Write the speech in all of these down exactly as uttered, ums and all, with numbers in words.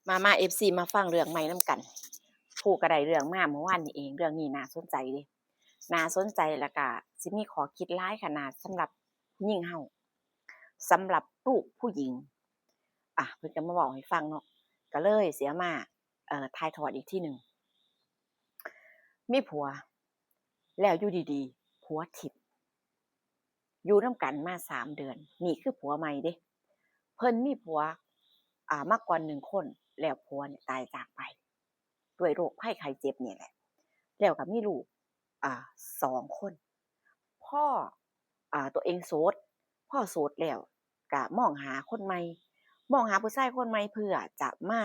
มามา เอฟซี มาฟังเรื่องใหม่นำกัน ผู้ก็ได้เรื่องมาเมื่อวานนี้เอง เรื่องนี้น่าสนใจเด้ น่าสนใจ แล้วก็สิมีข้อคิดหลายขนาดสำหรับผู้หญิงเฮา สำหรับลูกผู้หญิง อ่ะ เพิ่นก็มาเว้าให้ฟังเนาะ ก็เลยสิเอามา เอ่อ ถ่ายทอดอีกทีหนึ่ง มีผัว แล้วอยู่ดีๆ ผัวถิ่ม อยู่นำกันมาสามเดือน นี่คือผัวใหม่เด้ เพิ่นมีผัว อ่า มาก่อนหนึ่งคน แล้วผัวเนี่ยตายจากไป ด้วยโรคภัยไข้เจ็บนี่แหละ แล้วก็มีลูก อ่า สองคน พอ อ่า ตัวเองโสด พอโสดแล้วก็มองหาคนใหม่ มองหาผู้ชายคนใหม่เพื่อจะมา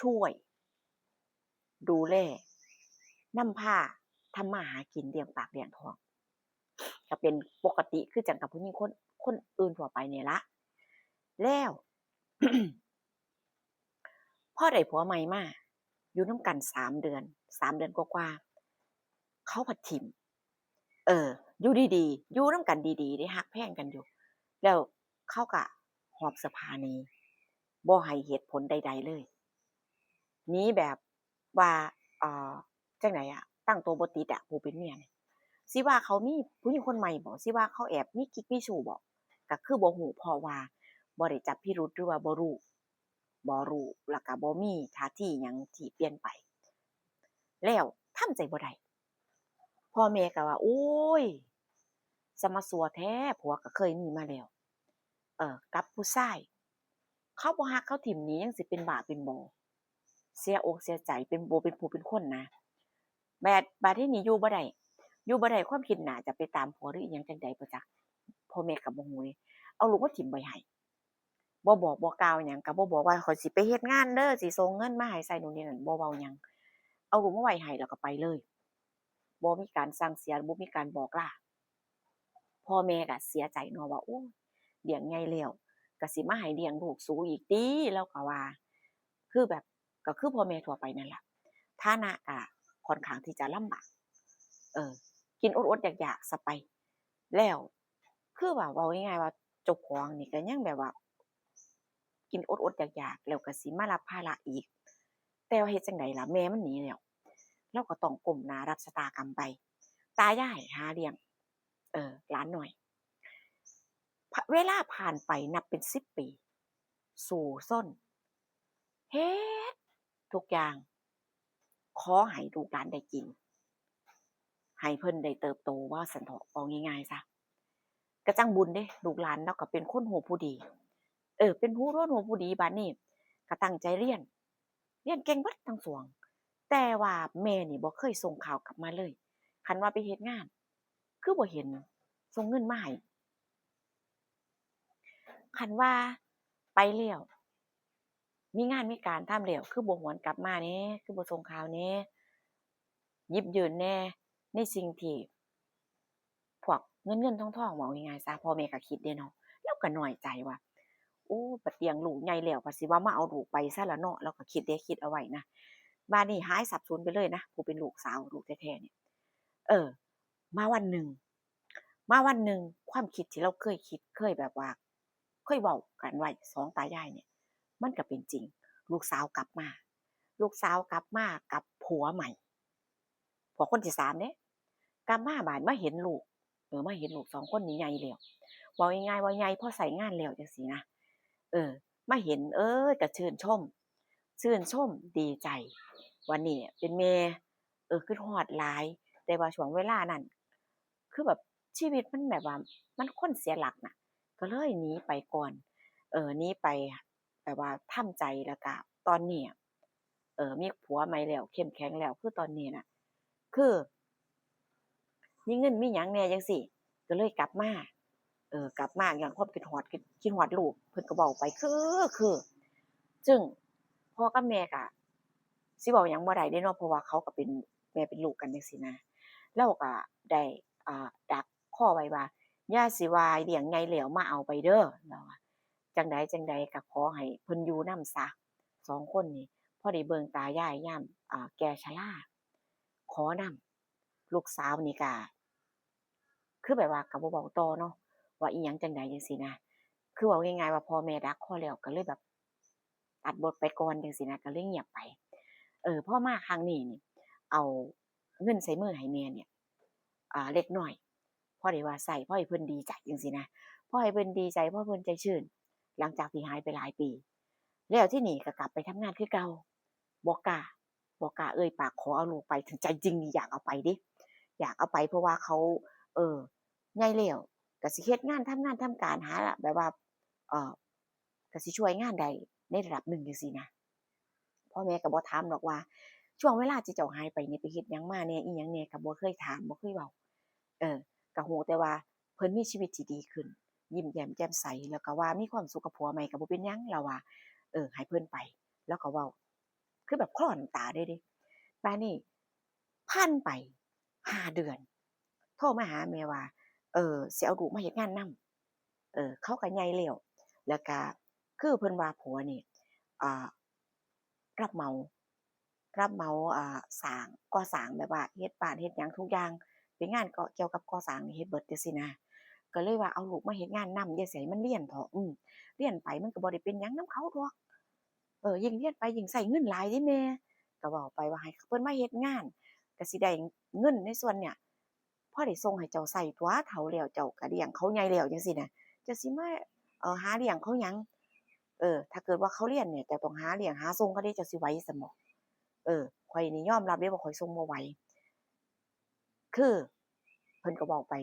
ช่วย ดูแล นำพาทำมาหากินเลี้ยงปากเลี้ยงท้อง ก็เป็นปกติคือจั่งกับผู้หญิงคน คนอื่นทั่วไปนี่ละ แล้ว พอได้ผัวใหม่มา อยู่นำกันสามเดือน สามเดือนกว่าๆ เขาผัดถิ่ม เออ อยู่ดีๆ อยู่นำกันดีๆ ได้ฮักแพงกันอยู่ แล้วเขาก็หอบเสื้อผ้าหนี บ่ให้เหตุผลใดๆ เลย หนีแบบว่า เอ่อ จั่งใดอะ ตั้งตัวบ่ติดอะ ผู้เป็นเมียนี่ สิว่าเขามีผู้หญิงคนใหม่บ่ สิว่าเขาแอบมีกิ๊กมีชู้บ่ ก็คือบ่ฮู้ เพราะว่าบ่ได้จับพิรุธ หรือว่าบ่รู้ บ่รู้ แล้วก็บ่มีท่าทีหยังที่เปลี่ยนไป แล้วทำใจบ่ได้ พ่อแม่ก็ว่า โอ้ย สมาซั่วแท้ ผัวก็เคยมีมาแล้ว เอ่อ กับผู้ชาย เขาบ่ฮักเขาถิ่มหนี ยังสิเป็นบ้าเป็นบอ เสียอกเสียใจ เป็นบ่เป็นผู้เป็นคนนะ บาด บาดทีนี้อยู่บ่ได้ อยู่บ่ได้ ความคิดน่าจะไปตามผัวหรืออิหยังจั่งใดบ่จัก พ่อแม่ก็บ่ฮู้เด้ เอาลูกมาถิ่มไว้ให้ บ่บอกบ่กล่าวหยัง ก็บ่บอกว่า ข้อยสิไปเฮ็ดงานเด้อ สิส่งเงินมาให้ใช้ นู่นนี่นั่น บ่เว้าหยัง เอาลูกมาไว้ให้แล้วก็ไปเลย บ่มีการสั่งเสีย บ่มีการบอกลา พ่อแม่ก็เสียใจเนาะว่า โอ้ย เลี้ยงใหญ่แล้ว ก็สิมาให้เลี้ยงลูกสูอีกติ ลาวก็ว่า คือแบบ ก็คือพ่อแม่ทั่วไปนั่นล่ะ ฐานะก็ค่อนข้างที่จะลำบาก เออ กินอดๆ อยากๆ ซะไป แล้ว คือว่า เว้าง่ายๆ ว่าเจ้าของนี่ก็ยังแบบว่า กินอดๆ อยากๆ แล้วก็สิมารับภาระอีก แต่ว่าเฮ็ดจั่งใดล่ะ แม่มันหนีแล้ว ลาวก็ต้องก้มหน้ารับชะตากรรมไป ตายายหาเลี้ยง เอ่อ หลานน้อย เวลาผ่านไปนับเป็นสิบปี สู้ซน เฮ็ดทุกอย่าง ขอให้ลูกหลานได้กิน ให้เพิ่นได้เติบโต ว่าซั้นเถาะ เว้าง่ายๆ ซะ ก็จั่งบุญเด้ ลูกหลานลาวก็เป็นคนฮู้ผู้ดี เออ เป็นผู้รู้ฮู้ผู้ดี บาดนี้ก็ตั้งใจเรียน เรียนเก่งเบิดทั้งสอง แต่ว่าแม่นี่บ่เคยส่งข่าวกลับมาเลย คันว่าไปเฮ็ดงาน คือบ่เห็นส่งเงินมาให้ คันว่าไปแล้ว มีงานมีการทำแล้ว คือบ่หวนกลับมาแหน่ คือบ่ส่งข่าวแหน่ หยิบยื่นแหน่ ในสิ่งที่ พวกเงินเงินทองทอง เว้าง่ายๆ ซะ พ่อแม่ก็คิดเด้เนาะ ลาวก็น้อยใจว่า โอ้ บัดเลี้ยงลูกใหญ่แล้ว บัดสิว่ามาเอาลูกไปซะล่ะเนาะ ลาวก็คิดเด้ คิดเอาไว้นะ บาดนี้หายสับสูญไปเลยนะ ผู้เป็นลูกสาว ลูกแท้ๆ นี่ เออ มาวันหนึ่ง มาวันหนึ่ง ความคิดที่ลาวเคยคิด เคยแบบว่า เคยเว้ากันไว้สองตายายเนี่ย มันก็เป็นจริง ลูกสาวกลับมา ลูกสาวกลับมากับผัวใหม่ ผัวคนที่สามเด้ กลับมาบาดมาเห็นลูก เออ มาเห็นลูกสองคนนี่ใหญ่แล้ว เว้าง่ายๆ ว่าใหญ่พอใช้งานแล้วจั่งซี้นะ เออ มาเห็น เออ ก็ชื่นชม ชื่นชม ดีใจ ว่านี่เป็นแม่ เออ คิดฮอดหลาย แต่ว่าช่วงเวลานั้น คือแบบชีวิตมันแบบว่า มันคนเสียหลักน่ะ ก็เลยหนีไปก่อน เออ หนีไป แบบว่าทำใจ แล้วก็ตอนนี้ เออ มีผัวใหม่แล้ว เข้มแข็งแล้ว คือตอนนี้น่ะ คือ มีเงินมีหยังแหน่จั่งซี้ ก็เลยกลับมา เออ กลับมาย้อนความคิดฮอด คิด คิดฮอดลูก เพิ่นก็เว้าไปคือ คือ ซึ่งพ่อกับแม่ก็สิเว้าหยังบ่ได้เด้เนาะ เพราะว่าเขาก็เป็นแม่เป็นลูกกันจั่งซี้นะ ลาวก็ได้ อ่า ดักคอไว้ว่า อย่าสิว่าเลี้ยงใหญ่แล้วมาเอาไปเด้อ ลาวว่า จั่งใดจั่งใดก็ขอให้เพิ่นอยู่นำซะ สองคนนี่ พอได้เบิ่งตายายยาม อ่า แก่ชรา ขอนำ ลูกสาวนี่ก็ คือแบบว่าก็บ่เว้าต่อเนาะ ว่าอิหยังจั่งใดจั่งซี้นะ คือเว้าง่ายๆ ว่าพ่อแม่ดักคอแล้ว ก็เลยแบบ ตัดบทไปก่อนจังซี้นะ ก็เลยเงียบไป เออ พอมาครั้งนี้นี่ เอาเงินใส่มือให้แม่เนี่ย อ่า เล็กน้อย พอได้ว่าใช้ พอให้เพิ่นดีใจจังซี้นะ พอให้เพิ่นดีใจ พอเพิ่นใจชื้น หลังจากที่หายไปหลายปี แล้วทีนี้ก็กลับไปทำงานคือเก่า บ่กล้า บ่กล้าเอ่ยปากขอเอาลูกไป ถึงใจจริงนี่อยากเอาไปเด้ อยากเอาไป เพราะว่าเขา เออ ใหญ่แล้ว ก็สิเฮ็ดงาน ทำงานทำการ หาแบบว่า เอ่อ ก็สิช่วยงานได้ในระดับหนึ่งจังซี้นะ พ่อแม่ก็บ่ถามดอกว่า ช่วงเวลาที่เจ้าหายไปนี่ไปเฮ็ดหยังมาแหน่ อิหยังแหน่ ก็บ่เคยถาม บ่เคยเว้า เออ ก็ฮู้แต่ว่าเพิ่นมีชีวิตที่ดีขึ้น ยิ้มแย้มแจ่มใส แล้วก็ว่ามีความสุขกับผัวใหม่ก็บ่เป็นหยัง ลาวว่า เออ ให้เพิ่นไป ลาวก็เว้า คือแบบคลอน้ำตาเลยเด้ บาดนี้ผ่านไปห้าเดือน โทรมาหาแม่ว่า เออ สิเอาลูกมาเฮ็ดงานนำ เออ เขาก็ใหญ่แล้ว แล้วก็คือเพิ่นว่าผัวนี่ อ่า รับเหมา รับเหมา อ่า สร้าง ก่อสร้าง แบบว่าเฮ็ดบ้านเฮ็ดหยังทุกอย่าง เป็นงานก็เกี่ยวกับก่อสร้างนี่เฮ็ดเบิดจังซี้นะ ก็เลยว่าเอาลูกมาเฮ็ดงานนำ อย่าสิให้มันเรียนเถาะ อืม เรียนไปมันก็บ่ได้เป็นหยังนำเขาดอก เออ ยิ่งเรียนไปยิ่งใช้เงินหลายเด้แม่ ก็เว้าไปว่าให้เพิ่นมาเฮ็ดงาน ก็สิได้เงินในส่วนเนี่ย พอได้ส่งให้เจ้าใช้ตั่ว เฒ่าแล้วเจ้าก็เลี้ยงเขาใหญ่แล้วจังซี้นะ เจ้าสิมา เอ่อ หาเลี้ยงเขาหยัง เออ ถ้าเกิดว่าเขาเรียนเนี่ย เจ้าต้องหาเลี้ยงหาส่งเขาเด้ เจ้าสิไหวซั้นบ่ เออ ข้อยนี่ยอมรับเด้ว่าข้อยส่งบ่ไหว คือ เพิ่นก็เว้าไป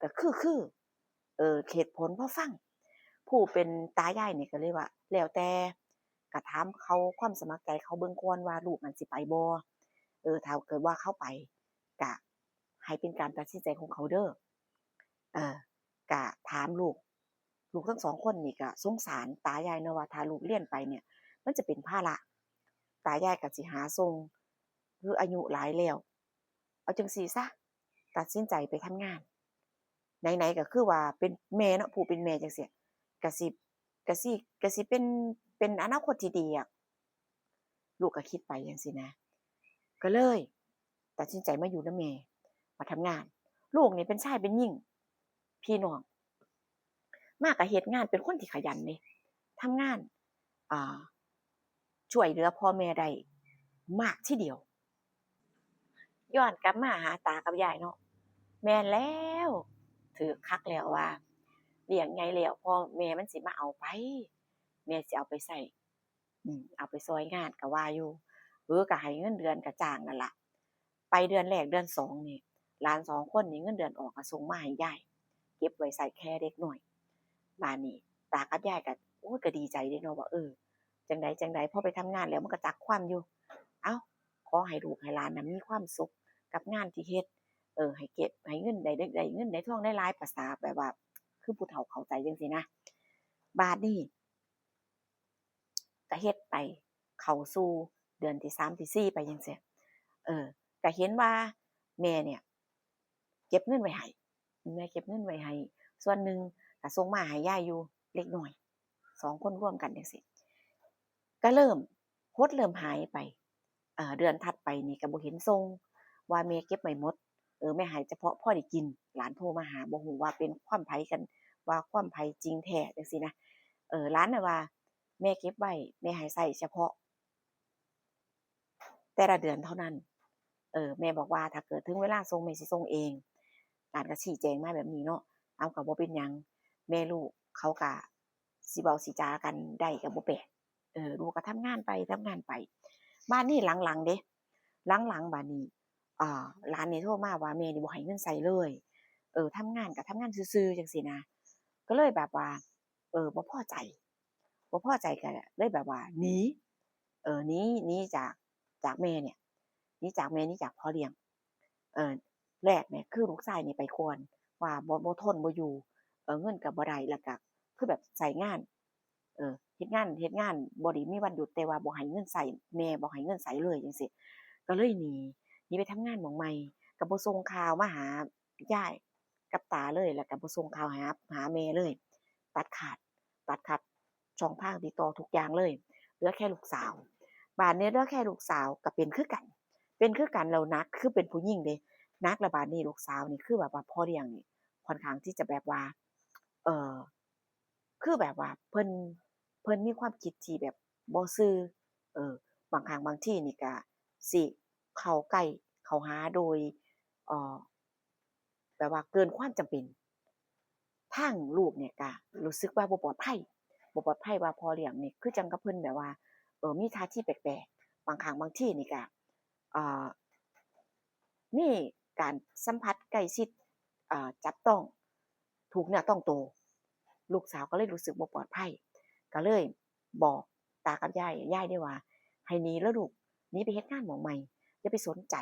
ก็คือ คือ เออ เหตุผลพอฟัง ผู้เป็นตายายนี่ก็เลยว่า แล้วแต่ ก็ถามเขาความสมัครใจเขาเบิ่งก่อนว่าลูกนั้นสิไปบ่ เออ ถ้าเกิดว่าเขาไป ก็ให้เป็นการตัดสินใจของเขาเด้อ เออ ก็ถามลูก ลูกทั้งสองคนนี่ก็สงสารตายายเนาะว่าถ้าลูกเรียนไปเนี่ย มันจะเป็นภาระ ตายายก็สิหาส่ง คืออายุหลายแล้ว เอาจังซี้ซะ ตัดสินใจไปทำงาน ไหนๆ ก็คือว่าเป็นแม่เนาะ ผู้เป็นแม่จังซี้ ก็สิ ก็สิ ก็สิเป็น เป็นอนาคตที่ดีอะ ลูกก็คิดไปจังซี้นะ ก็เลยตัดสินใจมาอยู่นำแม่ มาทำงาน ลูกนี่เป็นชายเป็นหญิง พี่น้อง มาก็เฮ็ดงาน เป็นคนที่ขยันเด้ ทำงาน อ่า ช่วยเหลือพ่อแม่ได้มากทีเดียว ย้อนกลับมาหาตากับยายเนาะ แม่นแล้ว ถืกคักแล้วว่า เลี้ยงใหญ่แล้ว พ่อแม่มันสิมาเอาไป แม่สิเอาไปใช้ อืม เอาไปซ่อยงานก็ว่าอยู่ เออ ก็ให้เงินเดือนก็จ้างนั่นล่ะ ไปเดือนแรกเดือนสองนี่ หลานสองคนนี่เงินเดือนออกก็ส่งมาให้ยาย เก็บไว้ใช้แค่เด็กน้อย บาดนี้ตากับยายก็ โอ้ย ก็ดีใจเด้เนาะว่า เออ จั่งใดจั่งใด พอไปทำงานแล้วมันก็จักความอยู่ เอ้า ขอให้ลูกให้หลานน่ะมีความสุขกับงานที่เฮ็ด เออ ให้เก็บ ให้เงินได้ ได้ ได้เงินได้ทองหลายๆ ประสาแบบว่า คือผู้เฒ่าเข้าใจจั่งซี้นะ บาดนี้ ก็เฮ็ดไป เข้าสู่เดือนที่สามที่สี่ไปจั่งซี้ เออ ก็เห็นว่าแม่เนี่ย เก็บเงินไว้ให้ แม่เก็บเงินไว้ให้ส่วนหนึ่ง ก็ส่งมาให้ยายอยู่เล็กน้อย สองคนรวมกันจั่งซี้ ก็เริ่มหดเริ่มหายไป เอ่อ เดือนถัดไปนี่ก็บ่เห็นส่ง ว่าแม่เก็บไว้หมด เออ แม่ให้เฉพาะพอได้กิน หลานโทรมาหา บ่ฮู้ว่าเป็นความไผกัน ว่าความไผจริงแท้จั่งซี้นะ เออ หลานน่ะว่า แม่เก็บไว้ แม่ให้ใช้เฉพาะแต่ละเดือนเท่านั้น เออ แม่บอกว่าถ้าเกิดถึงเวลาส่งแม่สิส่งเอง หลานก็ชี้แจงมาแบบนี้เนาะ เอา ก็บ่เป็นหยัง แม่ลูกเขาก็สิเว้าสิจากันได้ก็บ่แปลก เออ ลูกก็ทำงานไป ทำงานไป บาดนี้หลังๆ เด้ หลังๆ บาดนี้ อ่า หลานนี่โทรมาว่าแม่นี่บ่ให้เงินใช้เลย เออ ทำงานก็ทำงานซื่อๆ จั่งซี้นะ ก็เลยแบบว่า เออ บ่พอใจ บ่พอใจก็เลยแบบว่าหนี เออ หนี หนีจาก จากแม่เนี่ย หนีจากแม่ หนีจากพ่อเลี้ยง เออ แรกเนี่ยคือลูกชายนี่ไปก่อน ว่าบ่ บ่ทนบ่อยู่ เออ เงินก็บ่ได้ แล้วก็คือแบบใช้งาน เออ เฮ็ดงาน เฮ็ดงานบ่ได้มีวันหยุด แต่ว่าบ่ให้เงินใช้ แม่บ่ให้เงินใช้เลยจั่งซี้ ก็เลยหนี หนีไปทำงานหม้องใหม่ ก็บ่ส่งข่าวมาหายายกับตาเลย แล้วก็บ่ส่งข่าวหา หาแม่เลย ตัดขาด ตัดขาดช่องทางติดต่อทุกอย่างเลย เหลือแค่ลูกสาว บาดนี้เหลือแค่ลูกสาวก็เป็นคือกัน เป็นคือกันแล้วหนัก คือเป็นผู้หญิงเด้ หนักแล้วบาดนี้ลูกสาวนี่คือแบบว่าพ่อเลี้ยงนี่ค่อนข้างที่จะแบบว่า เอ่อ คือแบบว่าเพิ่น เพิ่นมีความคิดที่แบบ บ่ซื่อ เออ บางครั้งบางทีนี่ก็สิเข้าใกล้เข้าหาโดย เอ่อ แบบว่าเกินความจำเป็น ทางลูกเนี่ยก็รู้สึกว่าบ่ปลอดภัย บ่ปลอดภัยว่าพ่อเลี้ยงนี่คือจั่งกับเพิ่นแบบว่า เออ มีท่าทีแปลกๆ บางครั้งบางทีนี่ก็ เอ่อ มีการสัมผัสใกล้ชิด เอ่อ จับต้อง ถูกเนื้อต้องตัว ลูกสาวก็เลยรู้สึกบ่ปลอดภัย ก็เลยบอกตากับยาย ยายได้ว่า ให้หนีแล้วลูก หนีไปเฮ็ดงานหม่องใหม่ อย่าไปสนใจ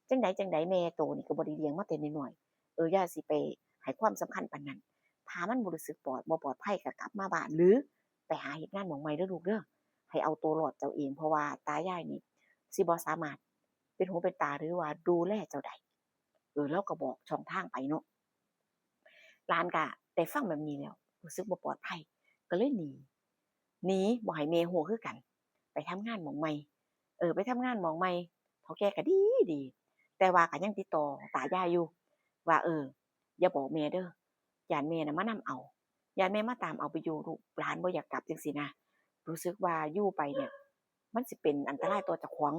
จั่งใดจั่งใดแม่โตนี่ก็บ่ได้เลี้ยงมาแต่น้อยๆ เออ อย่าสิไปให้ความสำคัญปานนั้น ถ้ามันบ่รู้สึกปลอด บ่ปลอดภัยก็กลับมาบ้าน หรือไปหาเฮ็ดงานหม่องใหม่เด้อลูกเด้อ ให้เอาตัวรอดเจ้าเอง เพราะว่าตายายนี่สิบ่สามารถเป็นหูเป็นตา หรือว่าดูแลเจ้าได้ เออ ลาวก็บอกช่องทางไปเนาะ หลานก็ได้ฟังแบบนี้แล้ว รู้สึกบ่ปลอดภัย ก็เลยหนี หนี บ่ให้แม่ฮู้คือกัน ไปทำงานหม่องใหม่ เออ ไปทำงานหม่องใหม่ เฒ่าแก่ก็ดีดี แต่ว่าก็ยังติดต่อตายายอยู่ ว่า เออ อย่าบอกแม่เด้อ ย้านแม่น่ะมานำเอา ย้านแม่มาตามเอาไปอยู่ ลูกหลานบ่อยากกลับจั่งซี้นะ รู้สึกว่าอยู่ไปเนี่ย มันสิเป็นอันตรายต่อเจ้าของ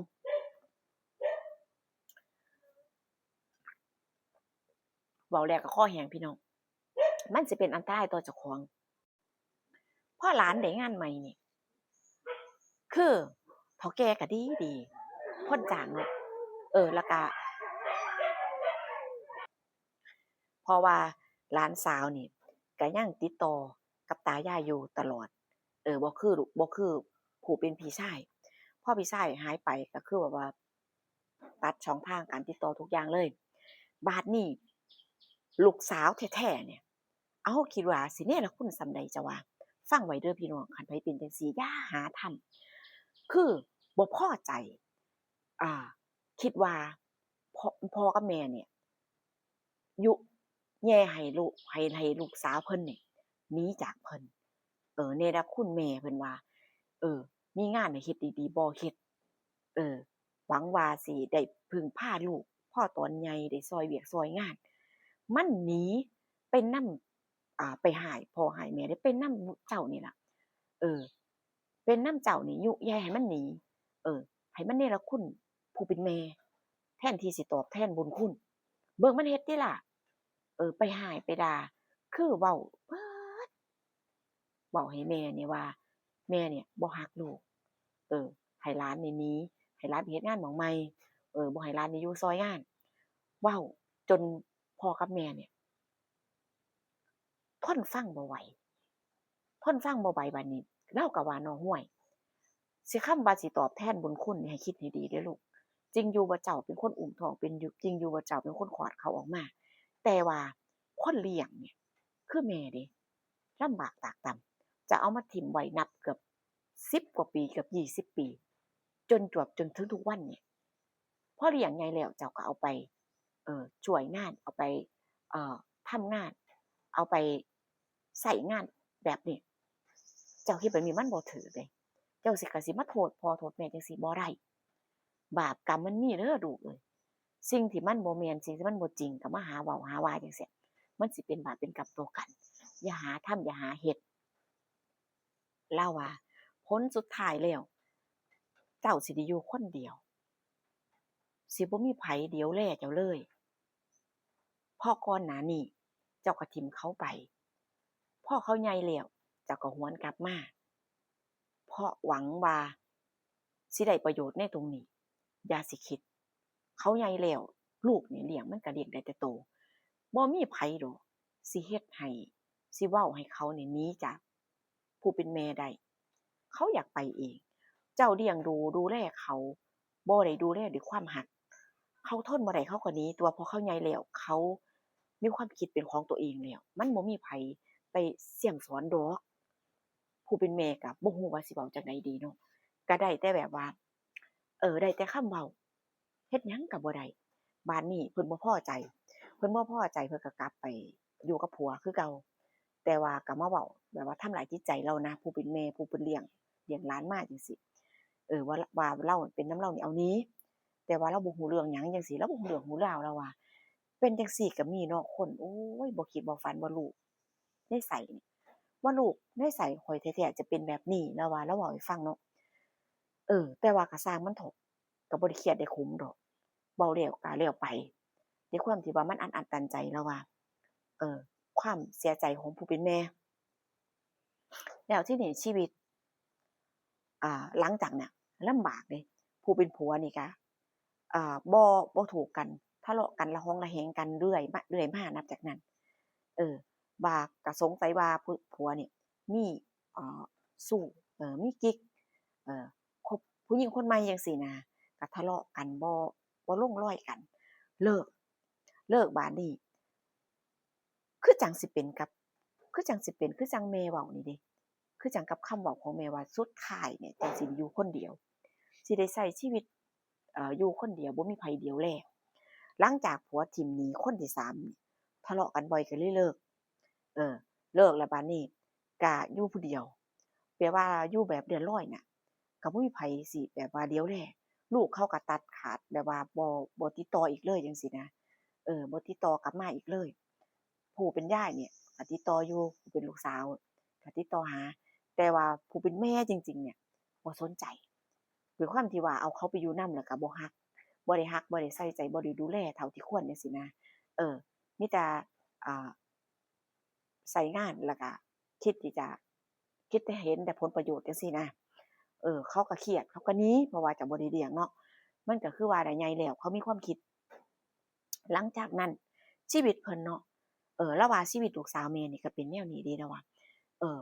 เว้าแล้วก็คอแห้งพี่น้อง มันสิเป็นอันตรายต่อเจ้าของ พอหลานได้งานใหม่นี่ คือเฒ่าแก่ก็ดีดี คนจ้างเนาะ เออ แล้วก็ เพราะว่าหลานสาวนี่ก็ยังติดต่อกับตายายอยู่ตลอด เออ บ่คือ บ่คือผู้เป็นพี่ชาย พอพี่ชายหายไปก็คือแบบว่า ตัดช่องทางการติดต่อทุกอย่างเลย บาดนี้ลูกสาวแท้ๆเนี่ย เอ้า คิดว่าสิเนรคุณส่ำใดจะว่า ฟังไว้เด้อพี่น้อง คันไผเป็นจั่งซี้อย่าหาทำ คือบ่พอใจ อ่า คิดว่าพ่อ พ่อกับแม่เนี่ย ยุแย่ให้ลูก ให้ ให้ลูกสาวเพิ่นนี่หนีจากเพิ่น เออ เนรคุณแม่เพิ่นว่า เออ มีงานให้เฮ็ดดีๆ บ่เฮ็ด เออ หวังว่าสิได้พึ่งพาลูก พอตอนใหญ่ได้ซ่อยเวียกซ่อยงาน มันหนีไปนำ อ่า ไปฮ้ายพ่อฮ้ายแม่เด้ ไปนำเจ้านี่ล่ะ เออ เป็นนำเจ้านี่ยุแย่ให้มันหนี เออ ให้มันเนรคุณผู้เป็นแม่ แทนที่สิตอบแทนบุญคุณ เบิ่งมันเฮ็ดติล่ะ เออ ไปฮ้ายไปด่า คือเว้าเบิด เว้าให้แม่นี่ว่า แม่เนี่ยบ่ฮักลูก เออ ให้หลานนี่หนี ให้หลานไปเฮ็ดงานหม่องใหม่ เออ บ่ให้หลานนี่อยู่ซ่อยงาน เว้าจนพ่อกับแม่เนี่ย ทนฟังบ่ไหว ทนฟังบ่ไหว บัดนี้ลาวก็ว่า เนาะ ห่วย สิ คำว่าสิตอบแทนบุญคุณนี่ให้คิดให้ดีเด้อลูก จริงอยู่ว่าเจ้าเป็นคนอุ้มท้อง เป็นอยู่ จริงอยู่ว่าเจ้าเป็นคนคลอดเขาออกมา แต่ว่าคนเลี้ยงเนี่ย คือแม่เด้ ลำบากตากตำ จะเอามาถิ่มไว้นับเกือบสิบกว่าปี เกือบยี่สิบปี จนจวบจนถึงทุกวันเนี่ย พอเลี้ยงใหญ่แล้วเจ้าก็เอาไป เอ่อ ช่วยงาน เอาไป เอ่อ ทำงาน เอาไปใช้งานแบบนี้ เจ้าคิดแบบนี้มันบ่ถืกเด้ เจ้าสิ ก็สิมาโทษพ่อโทษแม่จั่งซี้บ่ได้ บาปกรรมมันมีเด้อลูกเอ้ย สิ่งที่มันบ่แม่น สิ่งที่มันบ่จริงก็มาหาเว้าหาว่าจั่งซี้ มันสิเป็นบาปเป็นกรรมต่อกัน อย่าหาทำ อย่าหาเฮ็ด ลาวว่า ผลสุดท้ายแล้ว เจ้าสิได้อยู่คนเดียว สิบ่มีไผเดียวแลเจ้าเลย เพราะก่อนหน้านี้เจ้าก็ถิ่มเขาไป พอเขาใหญ่แล้วเจ้าก็หวนกลับมา เพราะหวังว่าสิได้ประโยชน์ในตรงนี้ อย่าสิคิด เขาใหญ่แล้ว ลูกนี่เลี้ยงมันก็เลี้ยงได้แต่โต บ่มีไผดอกสิเฮ็ดให้ สิเว้าให้เขานี่หนีจากผู้เป็นแม่ได้ เขาอยากไปเอง เจ้าเลี้ยงดู ดูแลเขา บ่ได้ดูแลด้วยความฮัก เขาทนบ่ได้เขาก็หนีตั่ว เพราะเขาใหญ่แล้ว เขามีความคิดเป็นของตัวเองแล้ว มันบ่มีไผไปเสี้ยมสอนดอก ผู้เป็นแม่ก็บ่ฮู้ว่าสิเว้าจั่งใดดีเนาะ ก็ได้แต่แบบว่า เออ ได้แต่คำเว้า เฮ็ดหยังก็บ่ได้ บาดนี้เพิ่นบ่พอใจ เพิ่นบ่พอใจ เพิ่นก็กลับไปอยู่กับผัวคือเก่า แต่ว่าก็มาเว้าแบบว่าทำร้ายจิตใจลาวนะ ผู้เป็นแม่ ผู้เพิ่นเลี้ยง เลี้ยงหลานมาจั่งซี้ เออ ว่า ว่าลาวเป็นนำลาวนี่เอาหนี แต่ว่าลาวบ่ฮู้เรื่องหยังจั่งซี้ ลาวบ่ฮู้เรื่องฮู้ราว ลาวว่า เป็นจั่งซี้ก็มีเนาะคน โอ้ย บ่คิดบ่ฝันว่าลูกในไส้นี่ ว่าลูกในไส้ข้อยแท้ๆ จะเป็นแบบนี้ ลาวว่า ลาวเว้าให้ฟังเนาะ เออ แต่ว่าก็ซ่างมันเถาะ ก็บ่ได้เครียดได้ขมดอก เว้าแล้วก็แล้วไป ด้วยความที่ว่ามันอัดอั้นตันใจแล้วว่า เออ ความเสียใจของผู้เป็นแม่ แล้วทีนี้ชีวิต อ่า หลังจากเนี้ยลำบากเด้ ผู้เป็นผัวนี่ก็ อ่า บ่ บ่ถูกกัน ทะเลาะกัน ระหองระแหงกันเรื่อยมา เรื่อยมานับจากนั้น เออ ว่าก็สงสัยว่าผู้ ผัวนี่มี เอ่อ ชู้ เอ่อ มีกิ๊ก เอ่อ คบผู้หญิงคนใหม่จั่งซี้นะ ก็ทะเลาะกัน บ่ บ่ลงรอยกัน เลิก เลิกบาดนี้ คือจั่งสิเป็นกับ คือจั่งสิเป็น คือจั่งแม่เว้านี่เด้ คือจั่งกับคำเว้าของแม่ว่า สุดท้ายเนี่ย จั่งสิได้อยู่คนเดียว สิได้ใช้ชีวิต เอ่อ อยู่คนเดียว บ่มีไผเดียวแล หลังจากผัวถิ่มหนีคนที่สามนี่ ทะเลาะกันบ่อยก็เลยเลิก เออ เลิกแล้วบาดนี้ก็อยู่ผู้เดียว แปลว่าอยู่แบบเลื่อนลอยน่ะ ก็บ่มีไผสิแบบว่าเดียวแล ลูกเขาก็ตัดขาด แบบว่าบ่ บ่ติดต่ออีกเลยจั่งซี้นะ เออ บ่ติดต่อกลับมาอีกเลย ผู้เป็นยายเนี่ยก็ติดต่ออยู่ ผู้เป็นลูกสาวก็ติดต่อหา แต่ว่าผู้เป็นแม่จริงๆเนี่ยบ่สนใจ ด้วยความที่ว่าเอาเขาไปอยู่นำแล้วก็บ่ฮัก บ่ได้ฮัก บ่ได้ใส่ใจ บ่ได้ดูแลเท่าที่ควรจั่งซี้นะ เออ มีแต่ อ่า ใช้งานแล้วก็คิดที่จะ คิดแต่เห็นแต่ผลประโยชน์จั่งซี้นะ เออ เขาก็เครียด เขาก็หนี เพราะว่าจะบ่ได้เลี้ยงเนาะ มันก็คือว่าได้ใหญ่แล้ว เขามีความคิด หลังจากนั้นชีวิตเพิ่นเนาะ เออ ลาวว่าชีวิตลูกสาวแม่นี่ก็เป็นแนวนี้เด้ ลาวว่า เออ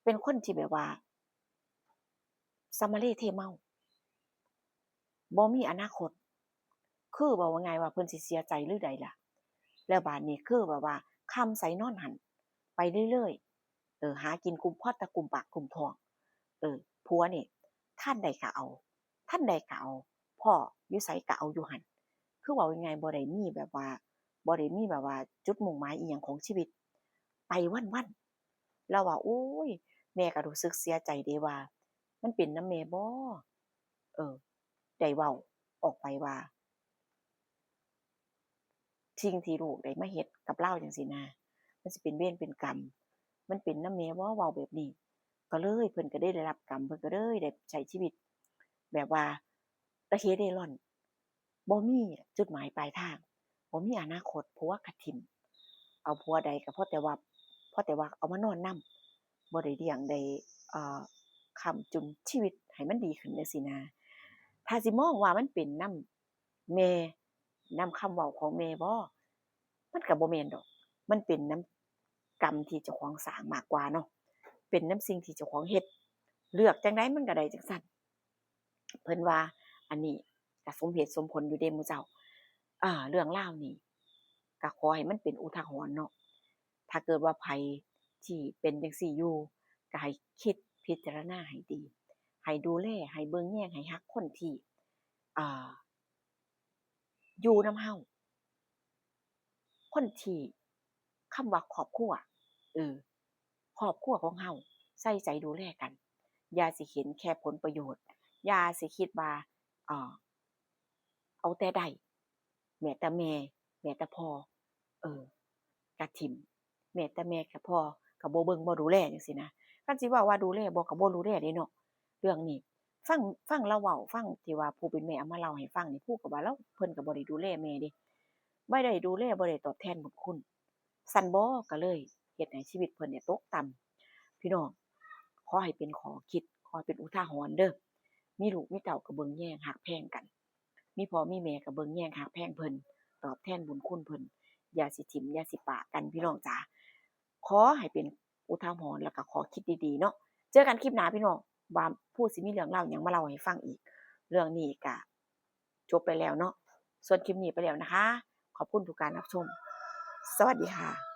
เป็นคนที่แบบว่า สำมะเลเทเมา บ่มีอนาคต คือเว้าง่ายๆว่าเพิ่นสิเสียใจหรือใดล่ะ แล้วบาดนี้คือแบบว่าค่ำไสนอนหั้น ไปเรื่อยๆ เออ หากินกุม พอแต่กุมปากกุมท้อง เออ ผัวนี่ทันใดก็เอา ทันใดก็เอา พ้ออยู่ไสก็เอาอยู่หั้น คือเว้าง่ายๆบ่ได้มีแบบว่า บ่ได้มีแบบว่าจุดมุ่งหมายอิหยังของชีวิต ไปวันๆ ลาวว่า โอ๊ย แม่ก็รู้สึกเสียใจเด้ว่า มันเป็นนำแม่บ่ เออ ได้เว้าออกไปว่า สิ่งที่ลูกได้มาเฮ็ดกับลาวจั่งซี้นะ มันสิเป็นเวรเป็นกรรม มันเป็นนำแม่บ่ เว้าแบบนี้ ก็เลย เพิ่นก็ได้ได้รับกรรม เพิ่นก็เลยได้ใช้ชีวิตแบบว่าระเหเร่ร่อน บ่มีจุดหมายปลายทาง บ่มีอนาคต ผัวก็ถิ่ม เอาผัวใดก็พอแต่ว่า พอแต่ว่าเอามานอนนำ บ่ได้เลี้ยง ได้ เอ่อ ค้ำจุนชีวิตให้มันดีขึ้นจั่งซี้นะ ถ้าสิมองว่ามันเป็นนำแม่ นำคำเว้าของแม่บ่ มันก็บ่แม่นดอก มันเป็นนำกรรมที่เจ้าของสร้างมากกว่าเนาะ เป็นนำสิ่งที่เจ้าของเฮ็ด เลือกจั่งใดมันก็ได้จั่งซั้น เพิ่นว่า อันนี้ก็สมเหตุสมผลอยู่เด้หมู่เจ้า อ่า เรื่องราวนี้ก็ขอให้มันเป็นอุทาหรณ์เนาะ ถ้าเกิดว่าไผที่เป็นจั่งซี้อยู่ ก็ให้คิดพิจารณาให้ดี ให้ดูแล ให้เบิ่งแยง ให้ฮักคนที่ อ่า อยู่นำเฮา คนที่ คำว่าครอบครัว เออ ครอบครัวของเฮา ใส่ใจดูแลกัน อย่าสิเห็นแค่ผลประโยชน์ อย่าสิคิดว่า เอ่อ เอาแต่ได้ แม้แต่แม่ แม้แต่พ่อ เออ ก็ถิ่ม แม้แต่แม่กับพ่อก็บ่เบิ่งบ่ดูแลจั่งซี้นะ คันสิเว้าว่าดูแลบ่ ก็บ่ดูแลเด้เนาะ เรื่องนี้ ฟัง ฟังลาวเว้า ฟังที่ว่าผู้เป็นแม่เอามาเล่าให้ฟังนี่ ผู้ก็ว่าลาว เพิ่นก็บ่ได้ดูแลแม่เด้ บ่ได้ดูแล บ่ได้ตอบแทนบุญคุณ ซั้นบ่ ก็เลยเฮ็ดให้ชีวิตเพิ่นเนี่ยตกต่ำ พี่น้อง ขอให้เป็นข้อคิด ขอให้เป็นอุทาหรณ์เด้อ มีลูกมีเต้าก็เบิ่งแยงฮักแพงกัน มีพ่อมีแม่ก็เบิ่งแยงฮักแพงเพิ่น ตอบแทนบุญคุณเพิ่น อย่าสิถิ่ม อย่าสิปะกัน พี่น้องจ๋า ขอให้เป็นอุทาหรณ์แล้วก็ข้อคิดดีๆเนาะ เจอกันคลิปหน้าพี่น้อง ว่าผู้สิมีเรื่องเล่าหยังมาเล่าให้ฟังอีก เรื่องนี้ก็จบไปแล้วเนาะ ส่วนคลิปนี้ไปแล้วนะคะ ขอบคุณทุกการรับชม สวัสดีค่ะ